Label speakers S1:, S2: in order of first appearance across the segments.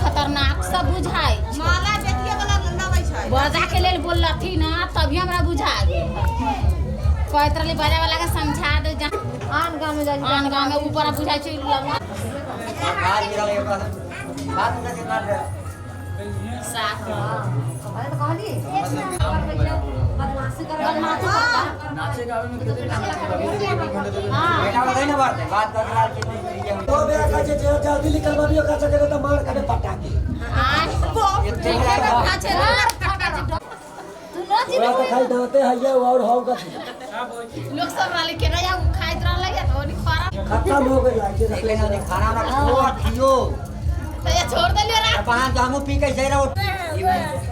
S1: खतरनाक सब बुझाइ छै।
S2: माला बेटिए वाला लबै छै।
S1: बजा के लेल बोललथिन ना तभी हमरा बुझा गेल। कहैत रहली बजा वाला के समझा दे जा।
S3: आन गाँव में जाइ।
S1: आन गाँव में ऊपर बुझाइ छै लगमा। साथ।
S3: अरे तऽ कहली बदमाशी कर।
S1: बदमाशी करता।
S4: दो बेरा खाइ छै, जे जल्दी निकलबी ओकरा सके तऽ मार खाबे पटा के।
S1: आय ठीके बैठा छै ना फटा छै।
S3: तू न जीत।
S4: ओकरा तऽ खाली दाँते हइये और हौ कथी?
S1: लोग सब रहले केना या खाइत रहले या तो ओनी खरा।
S4: खत्म हो गेल है जे।
S5: खाना उना खो खियो।
S1: तो ये छोड़ देलियो रात।
S5: बहन जो हमहूँ पी के रहो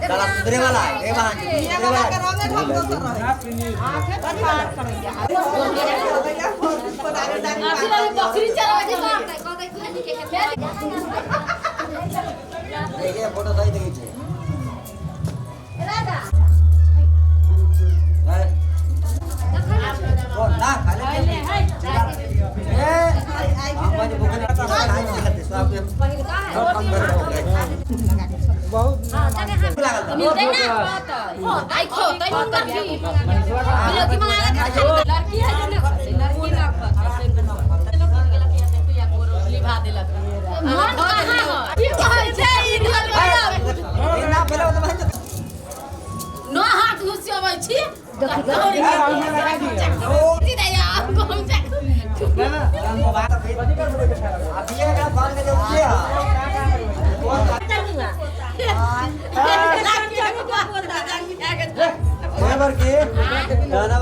S5: साला सुधरे वाला है ए बहन
S2: पिए
S5: सुधरे
S2: वाला
S5: वाला
S2: के
S5: है।
S2: रंगे ढंग दोसर रहे।
S1: अथी रहले बकरी चराबै छै।
S5: देखिए फोटो सही देखै छै। हैं? कौन ना खाले ए हम बज भूख नहीं खाई नहीं खाते सब
S3: पहिलका है।
S5: सब कम कर हो गए।
S6: बहुत
S3: हाँ जगह है।
S5: लागल था।
S1: मिलतै ना आई खोतै हुनकर भी लड़की मंगा के खा। लड़की है जो ना खतै, लड़की ना खतै। लिभा देलक मन कहाँ है? की कहै छै ई ढल
S5: ए ना पहले तो बहन
S1: नो हाथ घुसियबै छी।
S5: आप ये का फोन के जो किया कौन ए बड़की गाना।